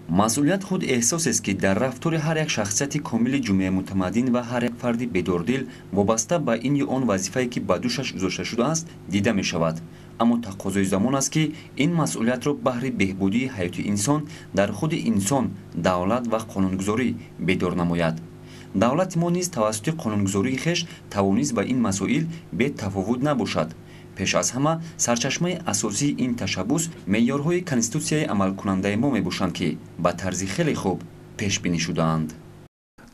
Масъулият худ эҳсосест, ки дар рафтори ҳар як шахсияти комили ҷумъияи мутамаддин ва ҳар як фарди бедордил вобаста ба ин ё он вазифае, ки ба дӯшаш гузошта шудааст, дида мешавад. Аммо тақозои замон аст, ки ин масъулиятро баҳри беҳбудии ҳаёти инсон дар худи инсон, давлат ва қонунгузорӣ бедор намояд. Давлати мо низ тавассути қонунгузории хеш тавонист ба ин масоил бетафовут набошад. Пеш аз ҳама сарчашмаи асосии ин ташаббус меъёрҳои конститутсияи амалкунандаи мо мебошанд, ки ба тарзи хеле хуб пешбинӣ шудаанд.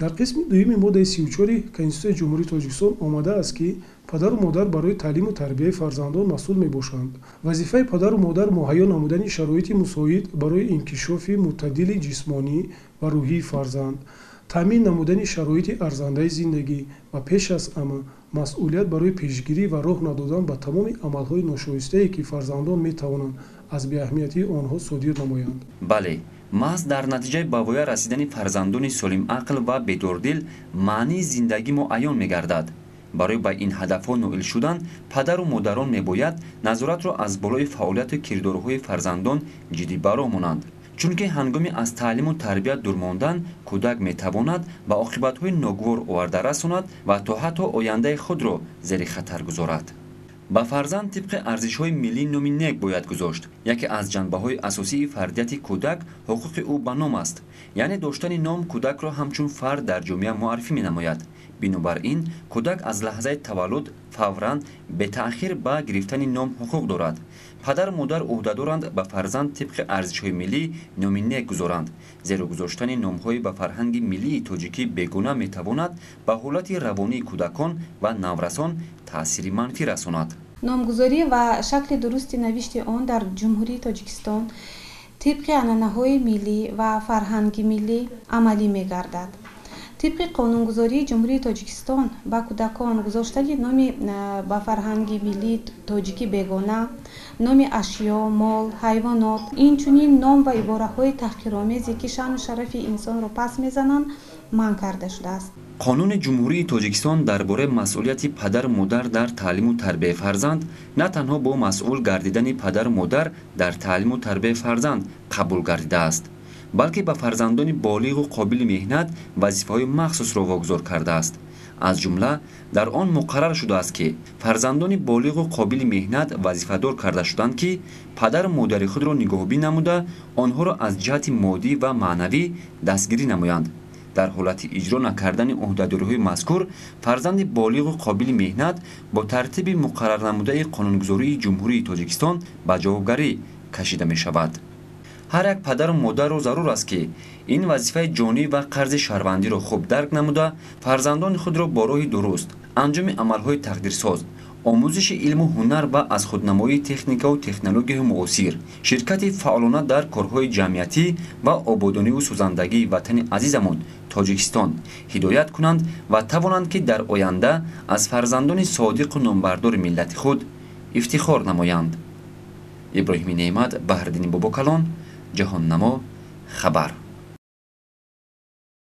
Дар қисми дуюми моддаи 34 Конститутсияи Ҷумҳурии Тоҷикистон омадааст, ки падару модар барои таълиму тарбияи фарзандон масъул мебошанд. Вазифаи падару модар муҳайё намудани шароити мусоид барои инкишофи мӯътадили ҷисмонӣ ва рӯҳии фарзанд, таъмин намудани шароити арзандаи зиндагӣ ва пеш аз ҳама масъулият барои пешгирӣ ва роҳ надодан ба тамоми амалҳои ношоистае, ки фарзандон метавонанд аз беаҳамиятии онҳо содир намоянд. Бале, маҳз дар натиҷаи ба воя расидани фарзандони солимақл ва бедордил маънии зиндагӣ мо аён мегардад. Барои ба ин ҳадафҳо ноил шудан падару модарон мебояд назоратро аз болои фаъолияту кирдорҳои фарзандон ҷиддӣ ба роҳ монанд. Чунки ҳангоми аз таълиму тарбият дур мондан кӯдак метавонад ба оқибатҳои ногувор оварда расонад ва то ҳатто ояндаи худро зери хатар гузорад. Ба фарзанд тибқи арзишҳои миллӣ номи нек бояд гузошт. Яке аз ҷанбаҳои асосии фардияти кӯдак ҳуқуқи ӯ ба ном аст. Яъне доштани ном кӯдакро ҳамчун фард дар ҷомеа муаррифӣ менамояд. Бинобар ин кӯдак аз лаҳзаи таваллуд фавран бетаъхир ба гирифтани ном ҳуқуқ дорад. Падару модар ӯҳдадоранд ба фарзанд тибқи арзишҳои миллӣ номи нек гузоранд, зеро гузоштани номҳои ба фарҳанги миллии тоҷикӣ бегона метавонад ба ҳолати равонии кӯдакон ва наврасон таъсири манфӣ расонад. Номгузорӣ ва шакли дурусти навишти он дар Ҷумҳурии Тоҷикистон тибқи анъанаҳои миллӣ ва фарҳанги миллӣ амалӣ мегардад. Тибқи қонунгузории Ҷумҳурии Тоҷикистон ба кӯдакон гузоштани номи ба фарҳанги миллии тоҷикӣ бегона, номи ашё, мол, ҳайвонот, инчунин ном ва ибораҳои таҳқиромезе, ки шаъну шарафи инсонро пас мезананд, манъ карда шудааст. Қонуни Ҷумҳурии Тоҷикистон дар бораи масъулияти падару модар дар таълиму тарбияи фарзанд на танҳо бо масъул гардидани падару модар дар таълиму тарбияи фарзанд қабул гардидааст, балки ба фарзандони болиғу қобили меҳнат вазифаҳои махсусро вогузор кардааст. Аз ҷумла дар он муқаррар шудааст, ки фарзандони болиғу қобили меҳнат вазифадор карда шуданд, ки падару модари худро нигоҳубин намуда, онҳоро аз ҷиҳати моддӣ ва маънавӣ дастгирӣ намоянд. Дар ҳолати иҷро накардани ӯҳдадориҳои мазкур фарзанди болиғу қобили меҳнат бо тартиби муқаррарнамудаи қонунгузории Ҷумҳурии Тоҷикистон ба ҷавобгарӣ кашида мешавад. Ҳар як падару модарро зарур аст, ки ин вазифаи ҷонӣ ва қарзи шаҳрвандиро хуб дарк намуда, фарзандони худро бо роҳи дуруст, анҷоми амалҳои тақдирсоз, омӯзиши илму ҳунар ва аз худнамоии техникаву технологияҳои муосир, ширкати фаъолона дар корҳои ҷамъиятӣ ва ободониву созандагии ватани азизамон Тоҷикистон ҳидоят кунанд ва тавонанд, ки дар оянда аз фарзандони содиқу номбардори миллати худ ифтихор намоянд. Иброҳими Неъмат, Баҳриддини Бобокалон, Ҷаҳоннамо, хабар.